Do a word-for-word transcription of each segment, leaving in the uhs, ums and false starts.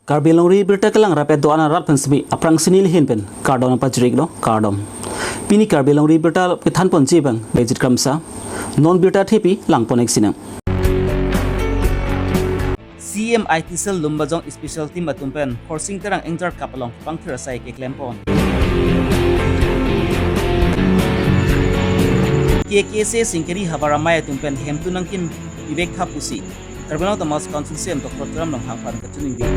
Karbi Longri Birta kelang rapet do-an arat pen semi aphrangsi neli ahin pen kardom nangpajir-iklo, kardom. Pini Karbi Longri Birta kethanponji abang Bejit Kramsa. Non birta thepi langpon-ik sinang. C M I T cell Lumbajong Special Team atum pen Khorsing Terang Ingjarkap along kepangthir asai keklempon. K K C Singkeri havar amei atum pen hemtun nangkim bibek thap pusi Karbi Anglong Autonomous Council C E M Doctor Tuliram Ronghang aphan kachiningri.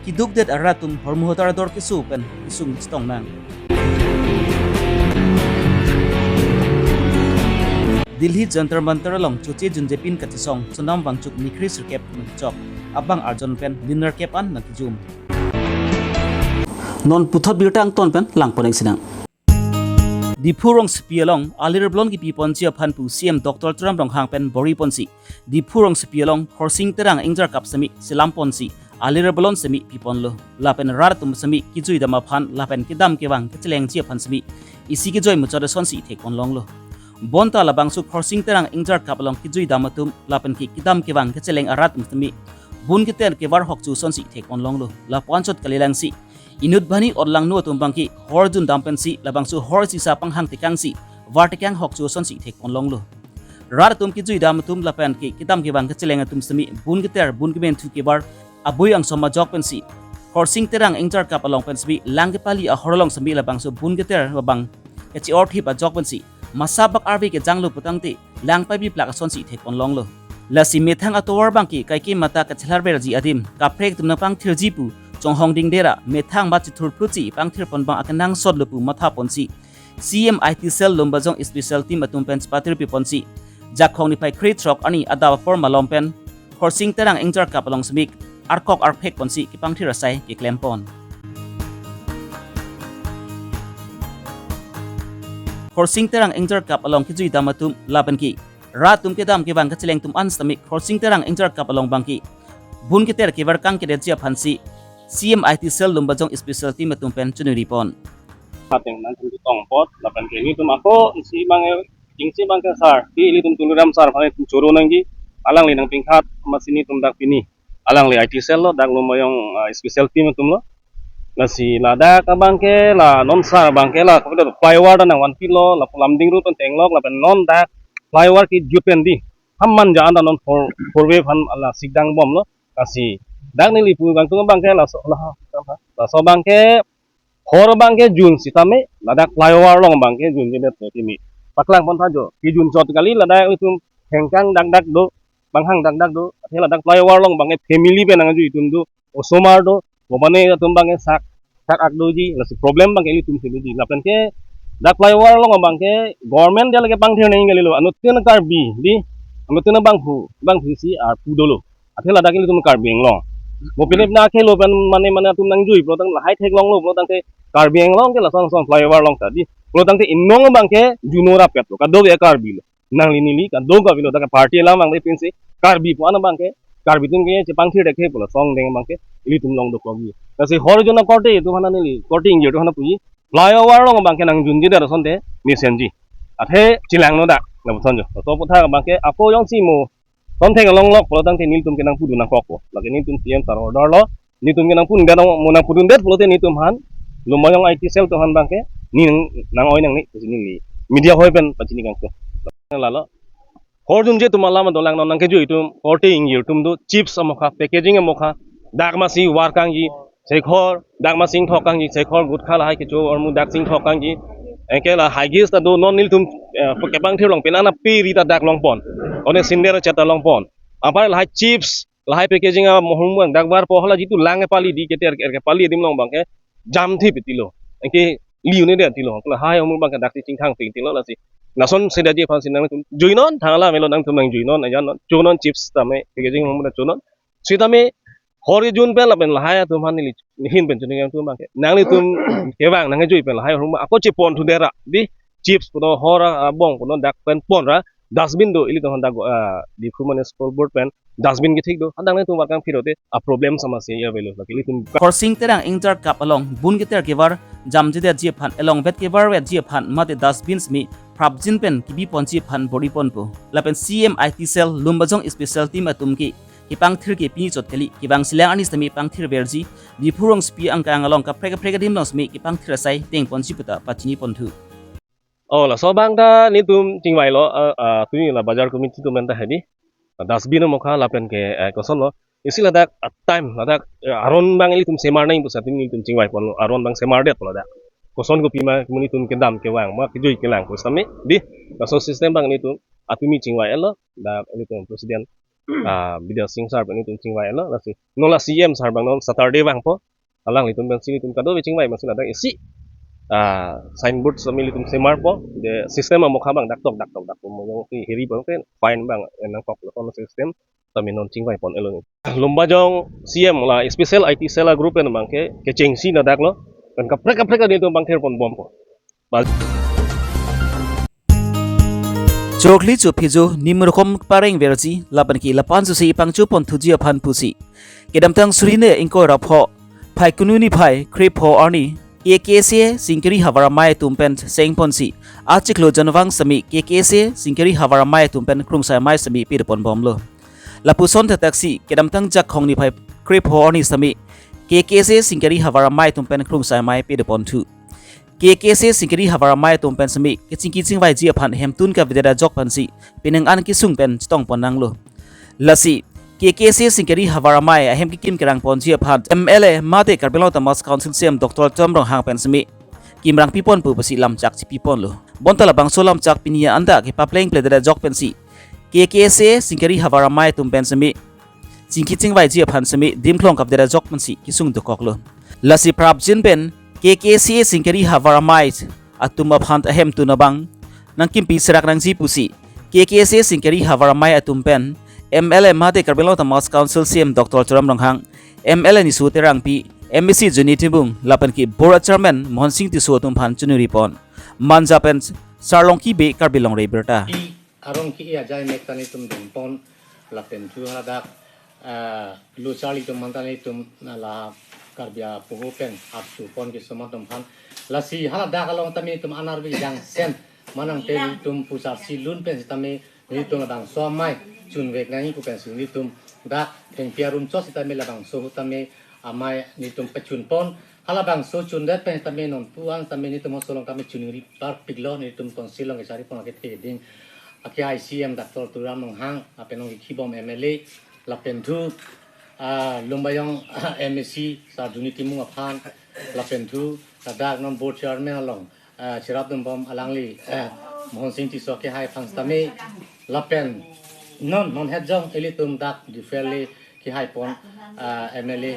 Keduk det arat atum hormu hotar ador keso pen kesung chetong nang. Delhi Jantar Mantar along choche junjepin kachesong Sonam Wangchuk nikhri sirkep nangchok, abang arjon pen dinner kep an nangkejum. Non puthot birta angton pen langpon-ik sinang. Diphu rongsopi along alir balloon kepiponji aphan pu C E M Doctor Tuliram Ronghang pen bor-iponsi Diphu rongsopi along Khorsing Terang Ingjarkap semi selamponsi alir balloon semi piponlo. Lapen rat atum semi kejui dam aphan lapen kedam kevang kechelengji aphan semi isi kejoi muchot asonsi thekponlonglo. Bonta labangso Khorsing Terang Ingjarkap along kejui dam atum lapen ke kedam kevang kecheleng arat atum semi bun keter kevar hokchu asonsi thekponlonglo. Lapu anchot kalilangsi inut banghini otlangno atum abangke hor jun dam pensi labangso hor sisa panghang tekangsi var tekang hokchu asonsi thekponlonglo. Rat atum kejui dam atum lapen ke kedam kevang kecheleng atum semi bun keter bun kementhu kevar abui angsom ajok pensi Khorsing Terang Ingjarkap along pen semi lang kepali ahor along semi labangso bun keter abang kache-orthip ajok pensi masa bak arve kejanglo putangte lang paibi plak asonsi thekponlonglo. Lasi methang atovar abangke kaike mata kachelarverji adim kaprek atum nangpangthirji pu chonghong dingdera methang ba chithurphutsi pangthirpon abang akenangsotlo pu mathaponsi C M I T cell Lumbajong Special Team atum pen chepatir piponsi Jakhong niphai krethrok arni adap apor malom pen Khorsing Terang Ingjarkap along semi arkok arphek ponsi kepangthir asai keklempon. Khorsing Terang Ingjarkap along kejui dam atum lapen ke rat atum kedam kevang kecheleng atum an semi Khorsing Terang Ingjarkap along abangke bun keter kevar kangkedetji aphansi C M I T cell Lumbajong Special Team atum pen chiningripon. Pateng nangtum tongpot, lapen ke nelitum ako isi abang, eh, isi abangke sir, pi ilitum Tuliram sir aphan nelitum choro nangji, alangli nangpingkhat, amatsi nelitum dak pini alangli I T cell lo, dak Lumbajong, ah, Special Team atum lo. Lasi ladak abangke la non sir abangke la, kemudian flyover ta nangvanpilo, lapu Lumding road pen tenglok, lapen non dak flyover kejut pen di. Ham manja anta non four, four way aphan la sikdang bomlo. Lasi dak neli pu kangtung abangke laso, la, laso abangke hor abangke jun sitame, ladak flyover along abangke junjedet timi. Paklangpon tha jo, kejun chot kali, ladak itum hengkang dakdak do, banghang dakdak do, athe ladak flyover along abangke family pen nangjui atum do, osomar do, gobane atum abangke sak, sak ak doji, lasi problem abangke ilitum si doji. Lapen ke dak flyover along abangke government dia lake pangthir nangji kalilo, anuttin Karbi di, anuttin bangphu, bangphu si arpu dolo. Athe ladak ilitum Karbi Anglong. Mo pinep na khelo pen mane mane atum nangjui, pulo tang lahai theklonglo, pulo tangte Karbi Anglong ke lason son flyover along ta di. Pulo tangte inong abangke juno rapet lo, kadokave Karbi lo. Nangli neli kadokave lo, dak party alam abang le pinsi Karbi pu-an abangke, Karbi atum ke chepangthir dekhe pulo song deng abangke ilitum long dokokji. Lasi hor jun akorte itum aphan neli, korte ingjir atum aphan puji. Flyover along abangke nangjunjedet asonte mesenji. Athe chelangno dak, lapuson jo. To putha abangke ako jongsi mo Tomthek along lok pulo tangte nelitum ke nangpudun nangkokpo. Lake nelitum C M sir order lo. Nelitum ke nangpudundet, mo nangpudundet pulote nelitum aphan, Lumbajong I T cell atum aphan abangke, ne nang, nang-oi nangne, pusi neli media hoi pen pachini kangtung. Lalo. Hor junje atum alam dolang non nangkejui atum, korte ingjir atum do, chips amokha, packaging amokha, dak masi var kangji, Sekhor, dak masi ingthok kangji, Sekhor gutkha lahai kecho ahormu dak si ingthok kangji. Anke la Huggies ta do non nelitum, eh, kepangthir along penang na pe ri ta dak longpon. One sinder chet ta longpon. Apar lahai chips, lahai packaging ahormu dak varpo hala jitu lang kepali di keter er kepali adim along abangke jamthi pitilo. Anke liu ne de tilo. Lahai ahormu abangke dak si chingthang pitilo lasi. Lason sedaji aphan si nangtum juinon, thang alam elo nangtum nangjuinon, ajan non, chonon chips tame, packaging ahormu ta chonon. Sitame hor kejun pen lapen lahai atum aphan neli ahin pen chini kangtung abangke. Nanglitum kevang nangkejui pen lahai ahormu ako chepon thundera. Di chips puno hor abong puno dak pen ponra dustbin do ilitum aphan dak, ah, Diphu Municipal Board pen dustbin kethik do. Adang nangtum var kangphirote a problem sama si ya velo. Lake ilitum Khorsing Terang Ingjarkap along bun keter kevar jamjedetji aphan, elongvet kevarvetji aphan mate dustbin semi prapjin pen kebi ponji aphan bor-i ponpo. Lapen C M I T cell Lumbajong special team atum ke kepangthir ke pini chot kali, kevang selang arni sitame pangthir verji, Diphu rongsopi angkang along kaprek kaprek adim along sitame kepangthir asai deng ponji puta pachini ponthu. Oh, laso abang ta netum chingvai lo, ah, ah, tumi la bajar committee atum anta hedi. Dustbin amokha lapen ke, eh, koson lo. Isi ladak, ah, time ladak, eh, aron abang ilitum semar nangji pusi tumi netum chingvai ponlo, aron abang semardet ladak. Koson kopima netum kedam kevang ma kejui kelang pusitame di. Laso system abang netum atumi chingvai lo, dak ilitum president, ah, Bidya Sing sir abang netum chingvai lo, lasi non la C M sir abang non Saturday vangpo. Alanglitum pensi netum kadokave chingvai amatsi ladak isi, ah, signboard sitame ilitum semarpo, de system amokha abang daktok daktok daktok mo, jongsi hiri abang ke fine abang, eh, nangkok lo, kono system sitame non chingvai pon-elo ni. Lumbajong C M la special I T cell a group pen abang ke kechengsi ladak lo, pen kaprek kaprek netum pangthir ponbompo. Bal- Chokli chophijo nimrokom pareng verji lapen ke lapu-an susi pangcho ponthuji aphan pusi kedamtang suri ingkoi ra pho Phaikuni niphai krepho arni K K C A Singkiri havar amei atum pen seng ponsi achiklo Jonvang sitame K K C A Singkiri havar amei atum pen krungsai amei sitame pir ponbomlo. Lapuson thektheksi kedamtang Jakhong niphai krepho arni sitame K K C A Singkiri havar amei atum pen krungsai amei pir ponthu. K K C A Singkiri havar amei atum pen sitame kechingki chingvaiji aphan hemtun kavedet ajok pensi pining an kesung pen chetong pon nanglo. Lasi K K C A Singkiri havar amei ahem kekim kerang ponji aphan M L A mate Karbi Anglong Autonomous Council C M Doctor Tuliram Ronghang pen sitame kimrang pi ponpo pusi lamchak chipi ponlo. Bonta labangso lamchak pini anta kepapleng pledet ajok pensi K K C A Singkiri havar amei atum pen sitame chingki chingvaiji aphan sitame dimklong kavedet ajok pensi kesung dokoklo. Lasi prapjin pen K K C A Singkiri havar amei atum aphan ahemtun abang nangkimpi serak nangji pusi K K C A Singkiri havar amei atum pen M L A mate Karbi Anglong Autonomous Council C M Doctor Tuliram Ronghang, M L A Niso Terangpi, M A C Juni Timung lapen ke Board Chairman Mohon Sing Tisso atum aphan choningri pon. Manja pen Sarlongki Bey, Karbi Longri Abirta. Arong ki-e ajai mek ta netum dengpon, lapen thu haladak, eh, lo charli atum aphan ta netum la Karbi apoho pen arsu pon kesoma atum aphan. Lasi haladak along ta netum anarvi jangsen manang te netum pusarsi lun pen sitame netum labangso amei chunvek nangji pu pensi netum dak thengpi arum chot sitame labangso ahut tame amei netum pachun pon. Halabangso chundet pen tame non pu-an tame netum hoso along tame choningri parpiklo, netum council along kechari pon akethe ding. Akehai C M Doctor Tuliram Ronghang, lapen nong kikhibom M L A, lapen thu, ah, Lumbajong M A C, Sar Juni Timung aphan, lapen thu, ladak non board chairman along, ah, cherap dumbom alangli, eh, Mohon Sing Tisso akehai aphan tame, lapen non, non hetjong ilitum dak Dipheli kehai pon, ah, M L A,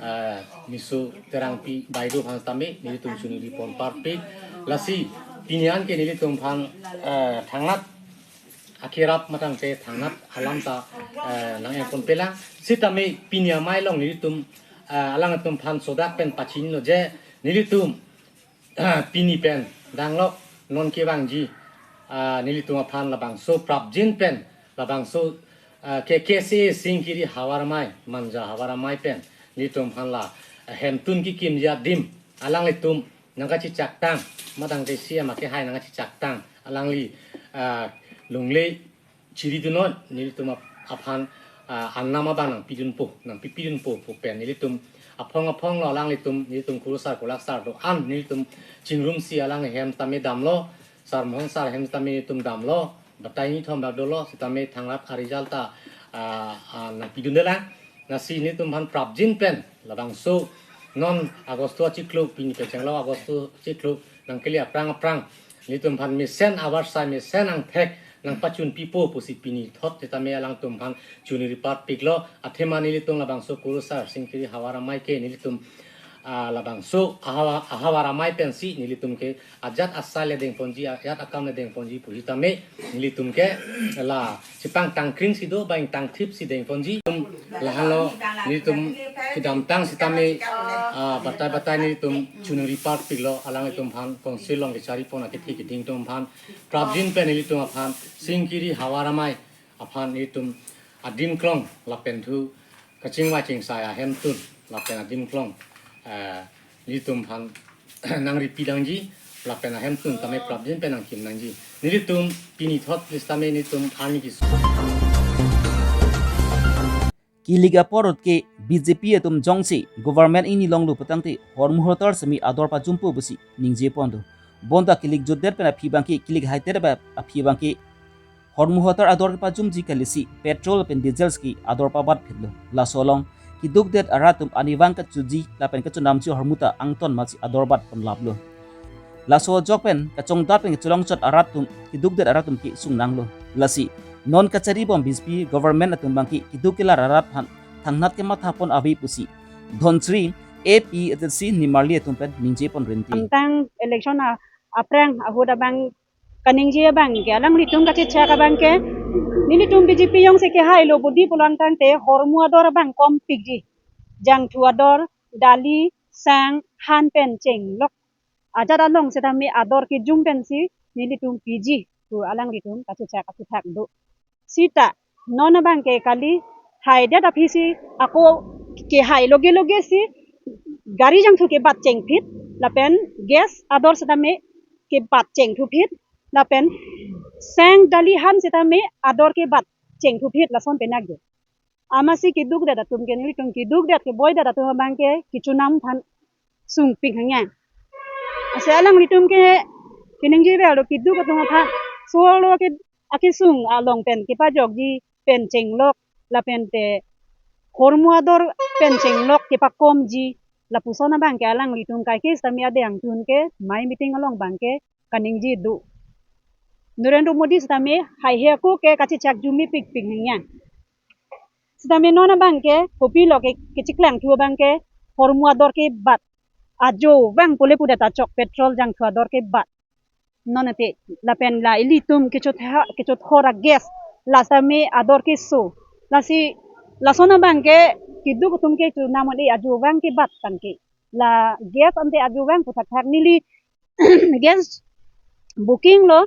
ah, Niso Terangpi Baideo aphan tame nelitum choningri pon parpik. Lasi pini an ke nelitum aphan, ah, thangnat akerap matang te thangnat alam ta, ah, nang-en pon pelang. Sitame pini amei along nelitum, ah, alangtum aphan sodak pen pachinilo je nelitum pini pen danglok non kevangji, ah, nelitum aphan labangso prapjin pen labangso, ah, K K C A Singkiri havar amei, Manja havar amei pen nelitum aphan la, ah, hemtun kekimji adim alanglitum nangkachichaktang, matang te C M akehai nangkachichaktang, alangli, ah, lungle chiridunnon, nelitum ap-, aphan, ah, anam abang nangpidunpo, nangpipidunpo pu pen nelitum aphong aphong lo alanglitum, nelitum kurusar kulaksar do-an nelitum chingrumsi alang hem tame damlo, Sar Mohon sar hem tame nelitum damlo, batai nithom bak dolo, sitame thangnat a-result ta, ah, ah, nangpidundelang. Lasi nelitum aphan prapjin pen labangso non Agosto achiklo, pini pen chenglo Agosto achiklo nangkele aphrang aphrang nelitum aphan mesen avarsai mesen angthek nangpachun pipo pusi pini thot sitame alangtum aphan choningri parpiklo. Athema nelitum labangso kurusar Singkiri havar amei ke nelitum, ah, labangso ahavar, ahavar amei pensi nelitum ke ajat asai le dengponji, ajat akam le dengponji pu sitame nelitum ke la chepangtangkring si do, bang tangthip si dengponji. Lahenlo nelitum kedamtang sitame, ah, batai batai nelitum choningri parpiklo, alanglitum aphan council along kechari pon akethe keding atum aphan, prapjin pen nelitum aphan Singkiri havar amei aphan nelitum adim klong lapen thu kachingvai chingsai ahemtun lapen adim klong, eh, nelitum aphan nangripi nangji, lapen ahemtun tame prapjin pen nangkim nangji. Nelitum pini thot plis tame nelitum arni kisu. Kilik apor ahut ke B J P atum jongsi government ingni longlo putangte hormu hotar semi ador pajumpo pusi ningje pon do. Bonta kilik jutdet pen aphi abangke, kilik haidet pen aphi abangke hormu hotar ador kepajumji kalisi petrol pen diesel ke ador pabat phitlo. Laso along kedukdet arat atum arnivang kachoji lapen kachonamji ahormu ta angton masi ador bat ponlaplo. Laso ajok pen kachongdat pen kachelongchot arat atum, kedukdet arat atum kesung nanglo. Lasi non kachari bom B J P government atum abangke keduk kelar arat aphan thangnat kematha pon ave pusi Dhonsri A P H L C nimarli atum pen ningje pon rinti. Angtang election a, aphrang ahut abang kaningje abangke, alanglitum kachechak abangke, nelitum B J P jongsi kehailo budi pulo tangte hormu ador abang kompikji. Jangthu ador, dali, sang, han pen chenglok ajat along setame ador kejum pensi nelitum piji pu alanglitum kachechak kachethak do. Seta non abangke kali haidet aphisi ako kehai loge loge si gari jangthu kebat chengphit lapen gas ador setame kebat chengthuphit lapen sang dali han setame ador kebat chengthuphit lason penang do. Amatsi kedukdet atum ke, nelitum kedukdet keboidet atum abangke kechonam aphan sungpik hangya. Lasi alanglitum ke keningje ave lo keduk atum aphan, solo ke akesung along pen kepajokji pen chenglok lapen te hormu ador pen chenglok kepakomji, lapuson abangke alanglitum kaike setame adeng tun ke mai meeting along abangke kaningje do. Narendra Modi setame haihe ako ke kachechak jumi pikpik hangya. Setame non abangke kopilo ke kechiklang thu abangke hormu ador kebat. Ajo vang pule pudet achok petrol jangthu ador kebat. Non ate lapen la ilitum kechotha, kechothor a gas la setame ador keso. Lasi lason abangke keduk atum kechonam ode ajo vang kebat tangke. La gas ante ajo vang puthak thak neli gas booking lo,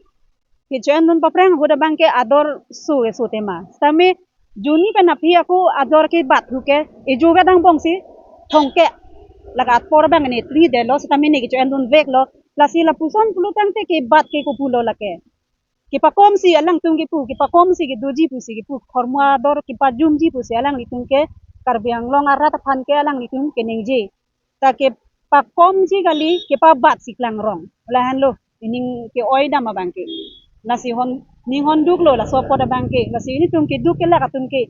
kecho-endun paphrang ahut abangke ador so eso tema. Setame juni pen aphi ako ador kebat thu ke, ejo kedang bongsi thongke. Lake apor abang ne tridetlo, setame ne kecho-endun veklo. Lasi lapuson pulo tangte kebat ke kopulo lake. Kepakomsi alangtum kepu, kepakomsi kedoji pusi kepu, hormu ador kepajumji pusi alanglitum ke, Karbi Anglong arat aphan ke alanglitum keningje. Ta kepakomji kali, kepabatsi klangrong. Lahenlo, ining ke-oi dam abangke. Lasi hon, ning honduklo, laso apot abangke. Lasi ilitum keduk kelak atum ke,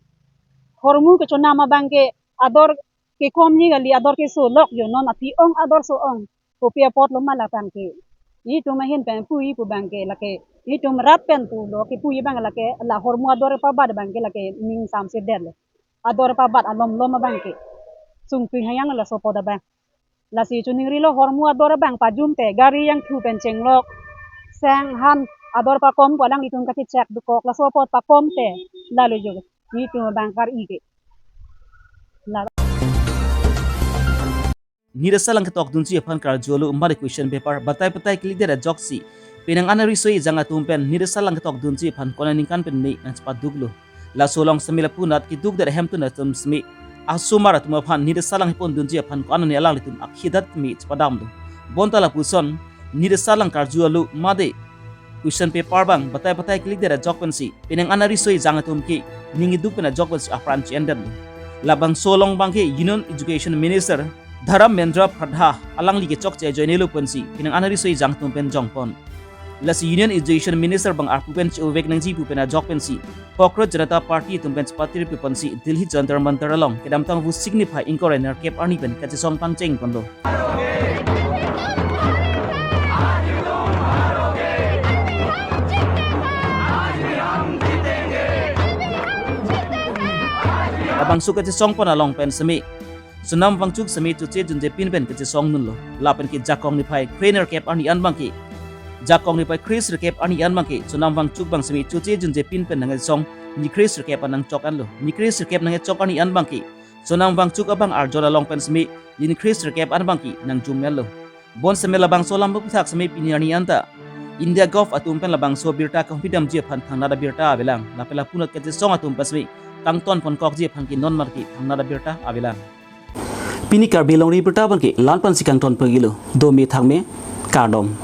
hormu kechonam abangke, ador kekomji kali, ador keso lok jo, non aphi ong ador so ong. Kopi apotlo ma la tangke. Itum ahin pen puji pu abangke lake. Itum rat pen pulo kepuji abang lake, la hormu ador pabat abangke lake ning samse detlo. Ador pabat alom lom abangke. Sungpik hangya laso apot abang. Lasi choningrilo hormu ador abang pajum te, gari jangthu pen chenglok, sang han ador pakom pu alanglitum kachechak dokok, laso apot pakom te, lalo jo. Itum abang kar-i ke. La. Niresa lang ketokdunji aphan karjulo mari question paper batai batai kilikdet ajoksi penang an ariso ejang atum pen niresa lang ketokdunji aphan konat aningkan pen me nangchepaduklo. Laso along semi lapu anat kedukdet ahemtun atum semi asomar atum aphan niresa lang kepondunji aphan konat ani alanglitum akhidat me chepadamlo. Bonta lapuson niresa lang karjulo mate question paper abang batai batai kilikdet ajok pensi penang an ariso ejang atum ke ning iduk pen ajok pensi apran che-endetlo. Labangso along abangke Union Education Minister Dharmendra Pradhan alangli kechokche ajoinelo pensi penang an ariso ejang atum pen jongpon. Lasi Union Education Minister abang arpu pen che-ovek nangji pu pen ajok pensi Bharatiya Janata Party atum pen chepatir pu pensi Delhi Jantar Mantar along kedamtang Vosik niphai ingkoi ra nerkep arni pen kachesong pangcheng ponlo. Labangso kachesong pon along pen semi Sonam Wangchuk semi choche junje pin pen kachesong dunlo. Lapen ke Jakong niphai kre nerkep arni an abangke, Jakong niphai kre sirkep arni an abangke Sonam Wangchuk abang semi choche junje pin pen nangchesong ni kre sirkep an nangchok anlo. Ni kre sirkep nangchok arni an abangke Sonam Wangchuk abang arjon along pen semi ni kre sirkep an abangke nangjum anlo. Bon semi labangso alam aputhak semi pini arni anta India Govt atum pen labangso abirta kehumpi damji aphan thangnat abirta avelang. Lapen lapu anat kachesong atum pen semi kangton ponkokji aphan ke non mari thangnat abirta avelang. Pini Karbi Longri Abirta abangke la-an pensi kangton pagilo. Dome thakme, kardom.